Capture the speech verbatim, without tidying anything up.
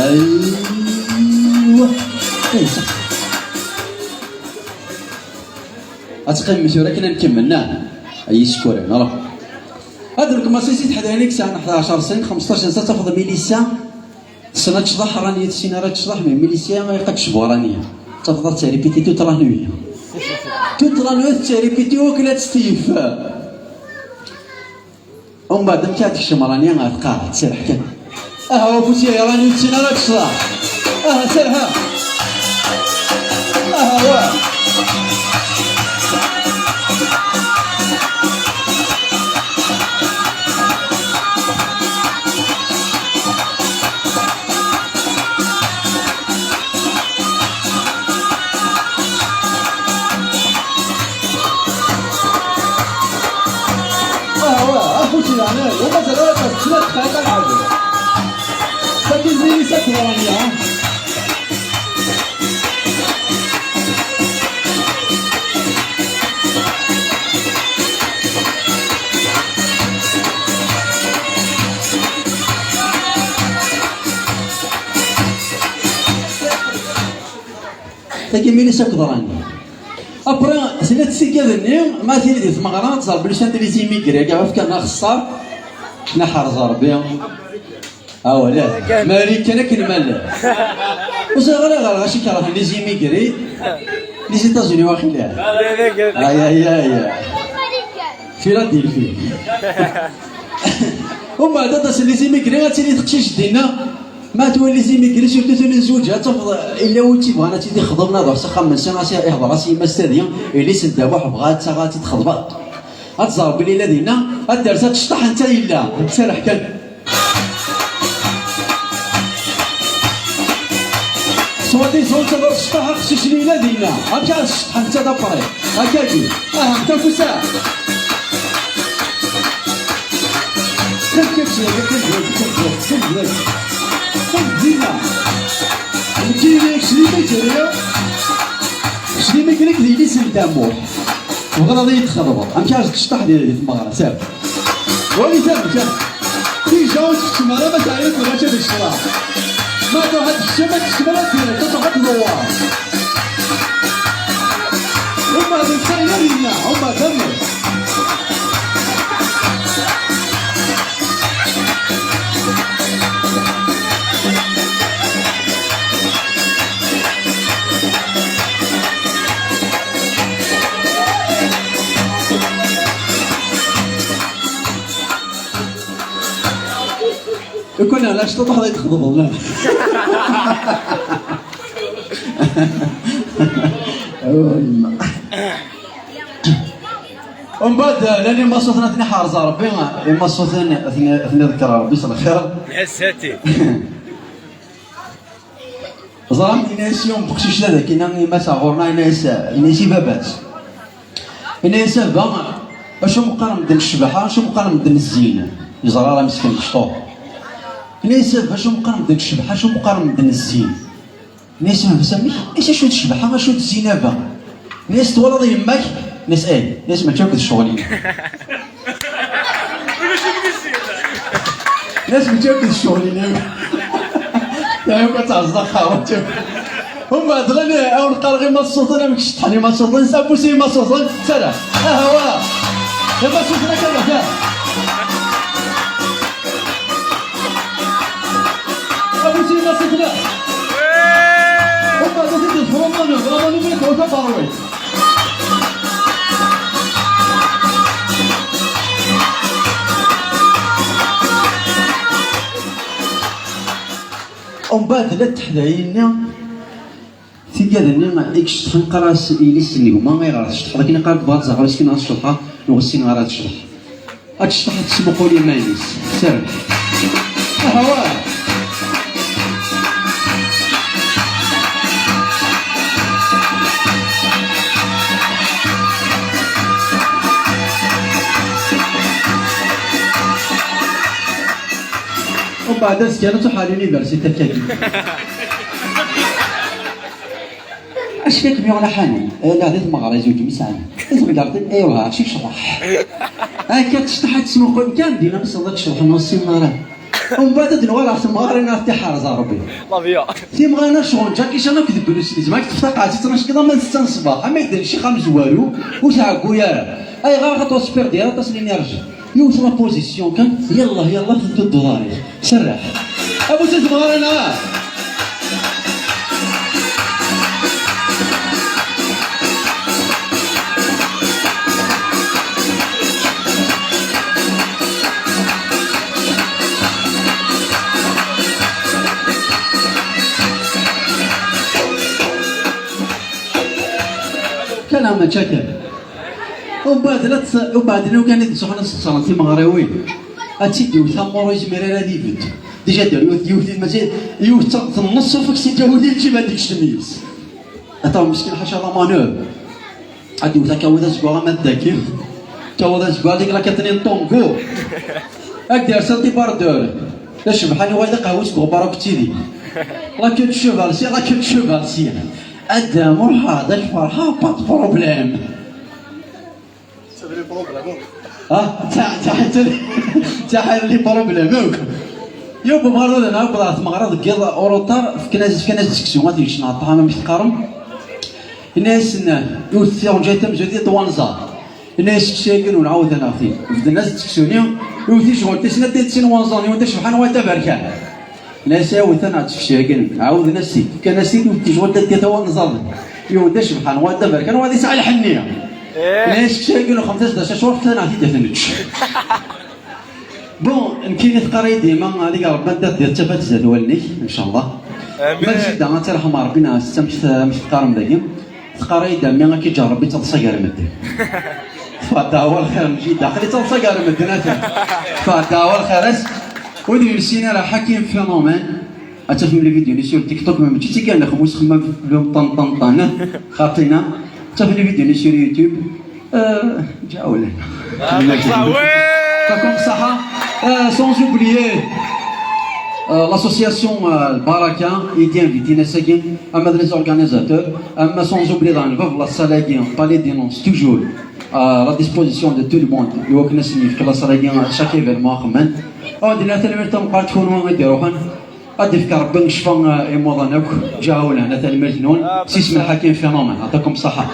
Aywa. Aywa. Ad teqqimem tura akken ad nkemmel, neɣ? Ay iskuren, alors. Ad nkumaṣi si teḥdayin i yesɛan ḥdac snin, xemseṭṭac sna, tafeḍ milisa tessen ad tecḍeḥ, rani tessin ara ad tecḍeḥ, mais milisa ilaq ad tecbu rani. Tafeḍ ad terripiti toute la nuit. Toute la nuit terripiti wakken ad tettef. Umbeɛd amek ad tekcem rani ɣer tqaɛet, serreḥ kan. Aha, afus-a rani ur tessin ara ad tecḍeḥ. Aha, serreḥ. Aha, wa. Aha, wa, afus yeɛnan, u mazal ara d-tas tlata dqayeq ad nɛeddi. Tagi d Milisa Kḍrani, ha? Tagi Milisa Kḍrani. Après, tella-d tikkad-nni, ma tili di tmeɣra, ad tẓer belli sɛant les immigrés, ɣef kan axeṣṣar, neḥreẓ Rebbi. Ah, wala. Mari kan akken ma llan. Ur ẓriɣ ara ɣer acu i kerhen les immigrés, les États-Unis, waqila. Ay, ay, ay, ay. Philadelphie. Umbeɛd ad d-asen les immigrés, ad tili teqcict dinna. Ma twali les immigrés, surtout tuli tezweǧ, ad tafeḍ illa wi tt-ibɣan ad tt-id-ixḍeb, ad iruḥ s axxam-nsen, ad ihḍer-as i yemma-s tadi, yelli-s n ddabex, bɣa ad taɣ ad tt-id-xeḍbeḍ. Ad tẓer belli illa dinna, ad d-ters ad tecṭeḥ netta yella, serreḥ kan. Soi-disant ad tecṭeḥ aqcic-nni yella dinna. Amek ara tecṭeḥ netta d apṛi? Akkagi. Aha, tafusa. Kečč, kečč, kečč, kečč, kečč, kečč, kečč, dinna. Nekk, kečč d imigri. Kečč d imigri, nekk d yelli-s n ddabex. Tebɣiḍ ad iyi-txeḍbeḍ. Amek ara tecṭeḥ di, di tmeɣra, sab? Wali sab, sab. Tija ur tfettem ara ma teɛyiḍ neɣ mačči d ccḍeḥ. Ma truḥ ad tekcem, ad tekcem ara d-, ad truḥ ad tdewwer. Umbeɛd netta yella dinna, umbeɛd amek? Ukun ɛla cṭuṭ ḥḍa i txeḍbeḍ, la. Umbeɛd, llan imaṣuten ad ten-iḥerz Ṛebbi, imaṣuten ad ten-, ad ten-iḍegger Ṛebbi s lxir. Lɛezzati. Ẓram, yenna-yas yiwen n uqcic da dagi, yenna i Mass ɣur-neɣ, yenna-yas, yenna-yas i baba-s. Yenna-yas, a baba, acu meqqar medden ccbaḥa, acu meqqar medden zzin. Yeẓra ara meskin mecṭuḥ. Yenna-yas, a baba, acu meqqar medden ccbaḥa, acu meqqar medden zzin. Yenna-yas, a baba, amek? Yenna-yas, acu d ccbaḥa, acu d zzin, a baba? Yenna-yas, twalaḍ yemma-k? Yenna-yas, eh. Yenna-yas, mačči akk d ccɣel-inu. Yenna-yas, mačči akk d ccɣel-inu. Yeɛni akk ad tɛezzeḍ axxam. Umbeɛd ɣani, awen qqareɣ imaṣṣuten, amek ceṭṭḥen imaṣṣuten, s afus i imaṣṣuten, sara. Aha, wa. Imaṣṣuten akka, da. Afus i imaṣṣuten. Umbeɛd ad t-id-iḍfer waman, waman umi yekkaw taferwit. Umbeɛd la teḥdayin-nni, tigad-nni i iceṭṭḥen, qqar-as yelli-s n gma, ayɣer tceṭṭḥeḍ akken? Qqar-d bɣa ad tẓer, ur ssineɣ ad ceṭṭḥeɣ, ur ssineɣ ara ad ceṭṭḥeɣ. Ad tecḍeḥ, ad tesmuqul iman-is. Serbeḥ. Aha, wa. Umbeɛd azekka ad truḥ ɣer l'université akkagi. Acu-k a kem-yuɣen a Ḥani? Eh, la, di tmeɣra izewǧ mi sɛan. Di tmeɣra, eh, aywa, acu yecḍeḥ? Akka tecḍeḥ ad tesmuqul kan, dinna mi tṣeḍ ad tecḍeḥ, ur ssineɣ ara. Umbeɛd ad nuɣal ɣer temɣarin ɣef tiḥerẓ a Rebbi. La vie. Timɣarin ccɣel Jackie Chan akked Bruce Lee, zeɛma teṭṭef taqaɛet tnac kiḍ ama d ssetta n ṣṣbeḥ, ama yedda lecci xemsa n tzwaru, ur tɛeggu ara. Ayɣer? Xaṭer ur tespirdi ara aṭas n l'énergie. Yiwet la position kan, yallah, yallah, teddu-d uḍar-ik. Serreḥ. A bu temɣarin, ah! Kan am čakan. Umbeɛd la ts-, umbeɛd lukan i d-ssuxen ad sexṣren timeɣriwin. Ad tt-id-iwet amur ur yezmir ara ad ibedd. Déjà d yiwet, yiwet, mazal yiwet tenneṣ ufek si ǧawdi lǧib ad ikcem yis. Ata meskin ḥaca la manœuvre. Ad d-iwet akka wid azeggaɣ ama d dagi. Taweḍ azeggaɣ dik la katni n tongo. Ad d-ers antibardeur. La cebḥan i wayeḍ aqehwi seg uɣbar akk d tidi. La queue de cheval si, la queue de cheval si. Ad d-amur ha, d akferḥa, pas de problème. Ah, ta, ta, ta, ta, les problèmes, ok. Yuba marḍa d nɛawed ɣer tmeɣra deg yiḍ uruṭar, fkan-as, fkan-as-d seksu, ad t-yečč neɣ ṭṭɛam amek teqqarem. Yenna-yasen, iwet tiɣenǧayt tamezwarut i ṭwanẓar. Yenna-yas seksu-agi-nwen ɛawden-aɣ-t-id. Bedden-as-d seksu-nni, iwet icɣel tisnat i sin wanẓar, iwet acebḥan wa d aberkan. Nnas awet-aneɣ-d seksu-agi-nwen. Ɛawden-as-t-id. Fkan-as-t-id, iwet icɣel taddit wa nẓaden. Iwet acebḥan wa d aberkan wa d isɛa lḥenni. Nnas seksu-agi-nwen xemt-as-d acacur, fkan-aɣ-t-id ad t-nečč. Bon, nekkini teqqar-iyi dima, Ali Rebbi anda teddiḍ ttaf ad tzad wallen-ik, ncallah. Amin. Ma d jida ad tt-irḥem Rebbi neɣ s amek t-, amek teqqarem dagi. Teqqar-iyi-d a mmi ad k-iǧǧer Rebbi d taḍsa gar medden. Teffeɣ ddeɛwa lxir n jida, aql-i d taḍsa gar medden atan. Teffeɣ ddeɛwa lxir-as. Wid ur yessin ara Hakim Phénomène, ad tafem les vidéos-nni sur TikTok, ma mačči d tikan lexmus xemmem lum ṭan ṭan ṭan. Xaṭina, ad tafem les vidéos-nni sur YouTube. Euh, ǧawlen. Ah, ça, ouais. Takum saha. Euh, sans oublier, euh, l'association, euh, Baraka, i d-invité-n ass-agi, ama d les organisateurs, ama sans oublier daɣen bab la salle-agi, Palais des Nonces, toujours à la disposition de tout le monde, i wakken ad sen-yefk la salle-agi à chaque événement axemmem. Ad d-nini tanemmirt tameqqrant i kunwi i d-iruḥen. Ad d-ifk Rebbi ccfa, eh, imuḍan akk. Ǧawlen, tanemmirt-nwen. S isem Lḥakim Phénomène. Ɛṭakum ṣṣeḥḥa.